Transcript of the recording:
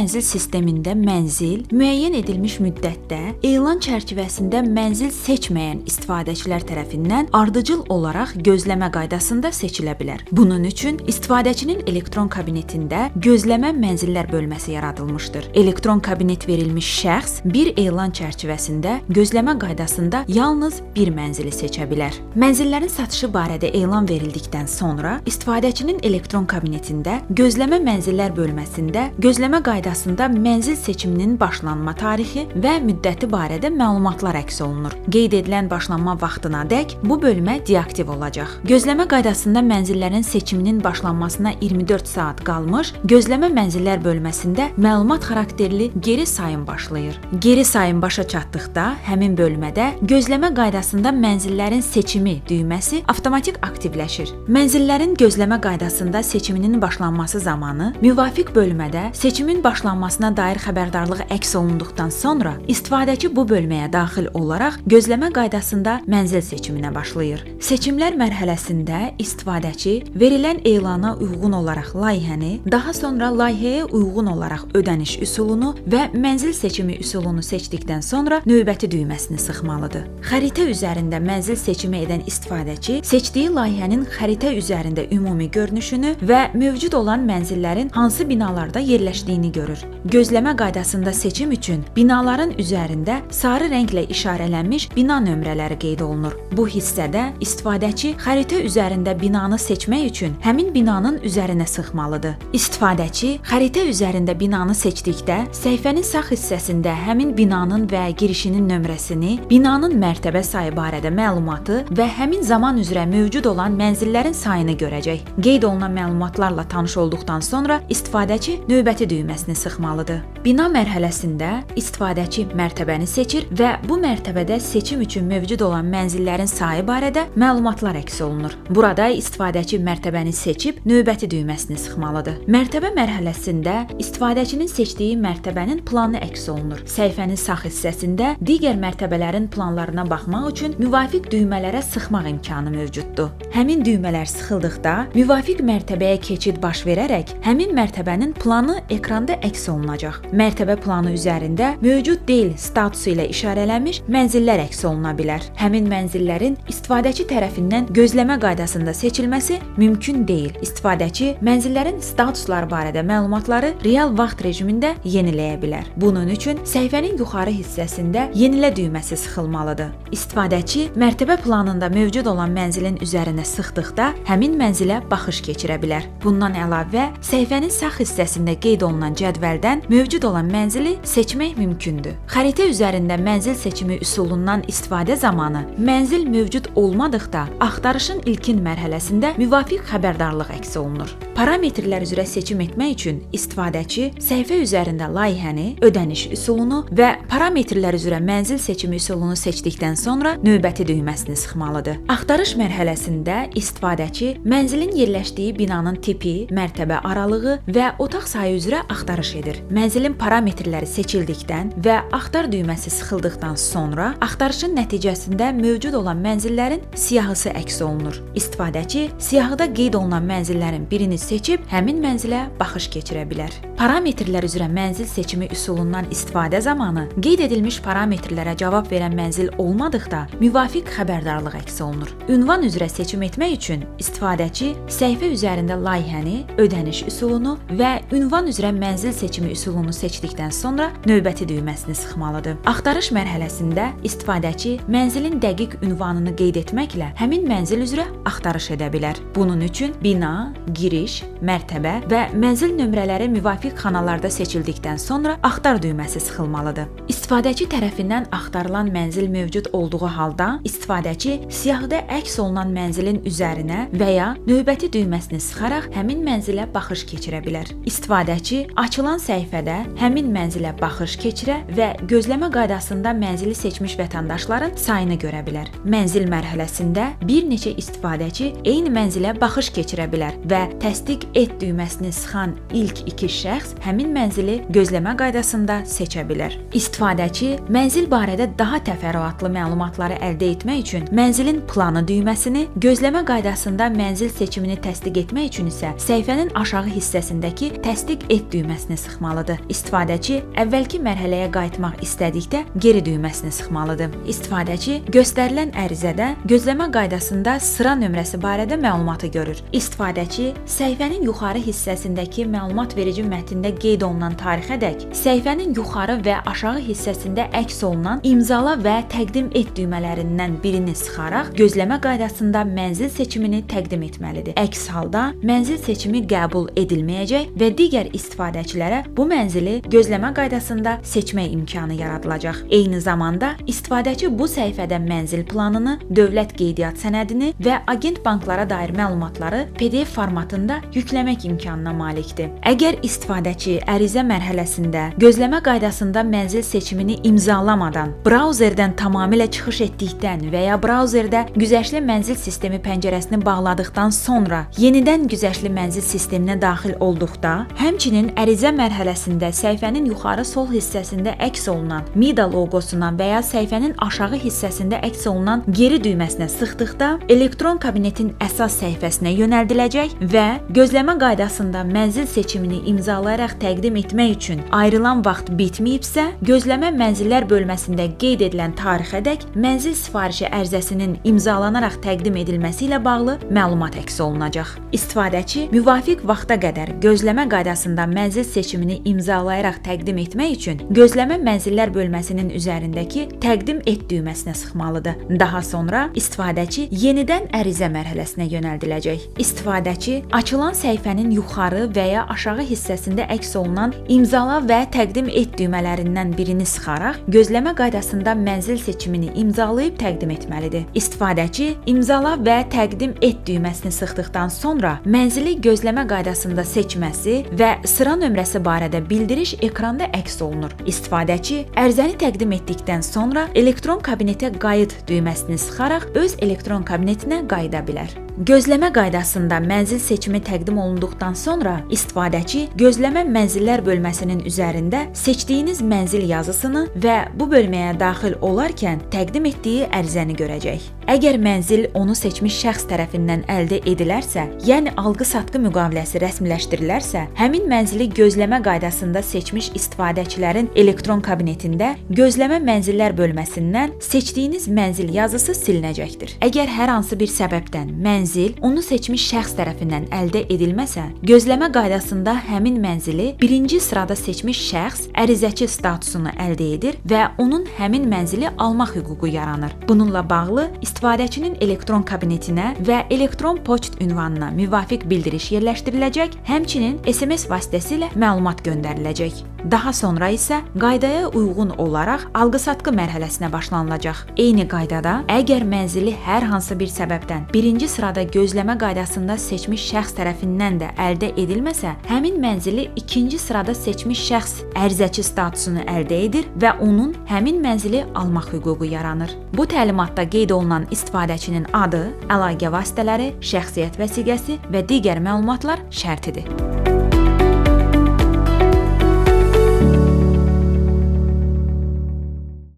mənzil sistemində mənzil müəyyən edilmiş müddətdə elan çərçivəsində mənzil seçməyən istifadəçilər tərəfindən ardıcıl olaraq gözləmə qaydasında seçilə bilər. Bunun üçün istifadəçinin elektron kabinetində gözləmə mənzillər bölməsi yaradılmışdır. Elektron kabinet verilmiş şəxs bir elan çərçivəsində gözləmə qaydasında yalnız bir mənzili seçə bilər. Mənzillərin satışı barədə elan verildikdən sonra istifadəçinin elektron kabinetində gözləmə mənzillər bölməsində gözləmə qaydasında mənzil seçiminin başlanma tarixi və müddəti barədə məlumatlar əks olunur. Qeyd edilən başlanma vaxtına dək bu bölmə deaktiv olacaq. Gözləmə qaydasında mənzillərin seçiminin başlanmasına 24 saat qalmış, gözləmə mənzillər bölməsində məlumat xarakterli geri sayım başlayır. Geri sayım başa çatdıqda həmin bölmədə gözləmə qaydasında mənzillərin seçimi düyməsi avtomatik aktivləşir. Mənzillərin gözləmə qaydasında seçiminin başlanması zamanı müvafiq bölmədə seçimin başlanmasına dair xəbərdarlıq əks olunduqdan sonra istifadəçi bu bölməyə daxil olaraq gözləmə qaydasında mənzil seçiminə başlayır. Seçimlər mərhələsində istifadəçi verilən elana uyğun olaraq layihəni, daha sonra layihəyə uyğun olaraq ödəniş üsulunu və mənzil seçimi üsulunu seçdikdən sonra növbəti düyməsini sıxmalıdır. Xəritə üzərində mənzil seçimi edən istifadəçi seçdiyi layihənin xəritə üzərində ümumi görünüşünü və mövcud olan mənzillərin hansı binalarda yerləşdiyini görür. Gözləmə qaydasında seçim üçün binaların üzərində sarı rənglə işarələnmiş bina nömrələri qeyd olunur. Bu hissədə istifadəçi xəritə üzərində binanı seçmək üçün həmin binanın üzərinə sıxmalıdır. İstifadəçi xəritə üzərində binanı seçdikdə səhifənin sağ hissəsində həmin binanın və girişinin nömrəsini, binanın mərtəbə sayı barədə məlumatı və həmin zaman üzrə mövcud olan mənzillərin sayını görəcək. Qeyd olunan məlumatlarla tanış olduqdan sonra istifadəçi növbəti düyməsini sıxmalıdır. Bina mərhələsində istifadəçi mərtəbəni seçir və bu mərtəbədə seçim üçün mövcud olan mənzillərin sayı barədə məlumatlar əks olunur. Burada istifadəçi mərtəbəni seçib növbəti düyməsini sıxmalıdır. Mərtəbə mərhələsində istifadəçinin seçdiyi mərtəbənin planı əks olunur. Səhifənin sağ hissəsində digər mərtəbələrin planlarına baxmaq üçün müvafiq düymələrə sıxmaq imkanı mövcuddur. Həmin düymələr sıxıldıqda müvafiq mərtəbəyə keçid baş verərək həmin mərtəbənin planı ekranda əks olunacaq. Mərtəbə planı üzərində mövcud deyil statusu ilə işarələnmiş mənzillər əks oluna bilər. Həmin mənzillərin istifadəçi tərəfindən gözləmə qaydasında seçilməsi mümkün deyil. İstifadəçi mənzillərin statusları barədə məlumatları real vaxt rejimində yeniləyə bilər. Bunun üçün səhifənin yuxarı hissəsində yenilə düyməsi sıxılmalıdır. İstifadəçi mərtəbə planında mövcud olan mənzilin üzərinə sıxdıqda həmin mənzilə baxış keçirə bilər. Bundan əlavə, səhifənin sağ hissəsində qeyd olunan cədvəldən mövcud olan mənzili seçmək mümkündür. Xəritə üzərində mənzil seçimi üsulundan istifadə zamanı mənzil mövcud olmadıqda axtarışın ilkin mərhələsində müvafiq xəbərdarlıq əks olunur. Parametrlər üzrə seçim etmək üçün istifadəçi səhifə üzərində layihəni, ödəniş üsulunu və parametrlər üzrə mənzil seçimi üsulunu seçdikdən sonra növbəti düyməsini sıxmalıdır. Axtarış mərhələsində istifadəçi mənzilin yerləşdiyi binanın tipi, mərtəbə aralığı və otaq sayı üzrə axtarış edir. Mənzilin parametrləri seçildikdən və axtar düyməsi sıxıldıqdan sonra axtarışın nəticəsində mövcud olan mənzillərin siyahısı əks olunur. İstifadəçi siyahıda qeyd olunan mənzillərin birini seçib həmin mənzilə baxış keçirə bilər. Parametrlər üzrə mənzil seçimi üsulundan istifadə zamanı qeyd edilmiş parametrlərə cavab verən mənzil olmadıqda müvafiq xəbərdarlıq əks olunur. Ünvan üzrə seçim etmək üçün istifadəçi səhifə üzərində layihəni, ödəniş üsulunu və ünvan üzrə mənzil seçimi üsulunu seçdikdən sonra növbəti düyməsini sıxmalıdır. Axtarış mərhələsində istifadəçi mənzilin dəqiq ünvanını qeyd etməklə həmin mənzil üzrə axtarış edə bilər. Bunun üçün bina, giriş, mərtəbə və mənzil nömrələri müvafiq xanalarda seçildikdən sonra axtar düyməsi sıxılmalıdır. İstifadəçi tərəfindən axtarılan mənzil mövcud olduğu halda istifadəçi siyahıda əks olunan mənzilin üzərinə və ya növbəti düyməsini sıxaraq həmin mənzilə baxış keçirə bilər. İstifadəçi açılan səhifədə həmin mənzilə baxış keçirə və gözləmə qaydasında mənzili seçmiş vətəndaşların sayını görə bilər. Mənzil mərhələsində bir neçə istifadəçi eyni mənzilə baxış keçirə bilər və təsdiq et düyməsini sıxan ilk iki şəxs həmin mənzili gözləmə qaydasında seçə bilər. İstifadəçi mənzil barədə daha təfərrüatlı məlumatları əldə etmək üçün mənzilin planı düyməsini, gözləmə qaydasında mənzil seçimini təsdiq etmək üçün isə səhifənin aşağı hissəsindəki təsdiq et düyməsini düyməsini sıxmalıdır. İstifadəçi əvvəlki mərhələyə qayıtmaq istədikdə geri düyməsini sıxmalıdır. İstifadəçi göstərilən ərizədə gözləmə qaydasında sıra nömrəsi barədə məlumatı görür. İstifadəçi səhifənin yuxarı hissəsindəki məlumat verici mətndə qeyd olunan tarixədək səhifənin yuxarı və aşağı hissəsində əks olunan imzala və təqdim et düymələrindən birini sıxaraq gözləmə qaydasında mənzil seçimini təqdim etməlidir. Əks halda mənzil seçimi qəbul edilməyəcək və digər istifadəçilərə bu mənzili gözləmə qaydasında seçmək imkanı yaradılacaq. Eyni zamanda istifadəçi bu səhifədə mənzil planını, dövlət qeydiyyat sənədini və agent banklara dair məlumatları PDF formatında yükləmək imkanına malikdir. Əgər istifadəçi ərizə mərhələsində gözləmə qaydasında mənzil seçimini imzalamadan brauzerdən tamamilə çıxış etdikdən və ya brauzerdə güzəştli mənzil sistemi pəncərəsini bağladıqdan sonra yenidən güzəştli mənzil sisteminə daxil olduqda, həmçinin ərizə mərhələsində səhifənin yuxarı sol hissəsində əks olunan Mida loqosuna və ya səhifənin aşağı hissəsində əks olunan geri düyməsinə sıxdıqda elektron kabinetin əsas səhifəsinə yönəldiləcək və gözləmə qaydasında mənzil seçimini imzalayaraq təqdim etmək üçün ayrılan vaxt bitməyibsə, gözləmə mənzillər bölməsində qeyd edilən tarixədək mənzil sifarişi ərizəsinin imzalanaraq təqdim edilməsi ilə bağlı məlumat əks olunacaq. İstifadəçi müvafiq vaxta qədər gözləmə qaydasında mənzil seçimini imzalayaraq təqdim etmək üçün gözləmə mənzillər bölməsinin üzərindəki təqdim et düyməsinə sıxmalıdır. Daha sonra istifadəçi yenidən ərizə mərhələsinə yönəldiləcək. İstifadəçi açılan səhifənin yuxarı və ya aşağı hissəsində əks olunan imzala və təqdim et düymələrindən birini sıxaraq gözləmə qaydasında mənzil seçimini imzalayıb təqdim etməlidir. İstifadəçi imzala və təqdim et düyməsini sıxdıqdan sonra mənzili gözləmə qaydasında seçməsi və sıra nömrəsi barədə bildiriş ekranda əks olunur. İstifadəçi ərizəni təqdim etdikdən sonra elektron kabinetə qayıt düyməsini sıxaraq öz elektron kabinetinə qayıda bilər. Gözləmə qaydasında mənzil seçimi təqdim olunduqdan sonra istifadəçi gözləmə mənzillər bölməsinin üzərində seçdiyiniz mənzil yazısını və bu bölməyə daxil olarkən təqdim etdiyi ərizəni görəcək. Əgər mənzil onu seçmiş şəxs tərəfindən əldə edilərsə, yəni alqı-satqı müqaviləsi rəsmiləşdirilərsə, həmin mənzili gözləmə qaydasında seçmiş istifadəçilərin elektron kabinetində gözləmə mənzillər bölməsindən seçdiyiniz mənzil yazısı silinəcəkdir. Əgər hər hansı bir səbəbdən mənzil onu seçmiş şəxs tərəfindən əldə edilməsə, gözləmə qaydasında həmin mənzili birinci sırada seçmiş şəxs ərizəçi statusunu əldə edir və onun həmin mənzili almaq hüququ yaranır. Bununla bağlı istifadəçinin elektron kabinetinə və elektron poçt ünvanına müvafiq bildiriş yerləşdiriləcək, həmçinin SMS vasitəsilə məlumat göndəriləcək. Daha sonra isə qaydaya uyğun olaraq alqı-satqı mərhələsinə başlanılacaq. Eyni qaydada, əgər mənzili hər hansı bir səbəbdən birinci sırada gözləmə qaydasında seçmiş şəxs tərəfindən də əldə edilməsə, həmin mənzili ikinci sırada seçmiş şəxs ərizəçi statusunu əldə edir və onun həmin mənzili almaq hüququ yaranır. Bu təlimatda qeyd olunan istifadəçinin adı, əlaqə vasitələri, şəxsiyyət vəsiqəsi və digər məlumatlar şərtidir.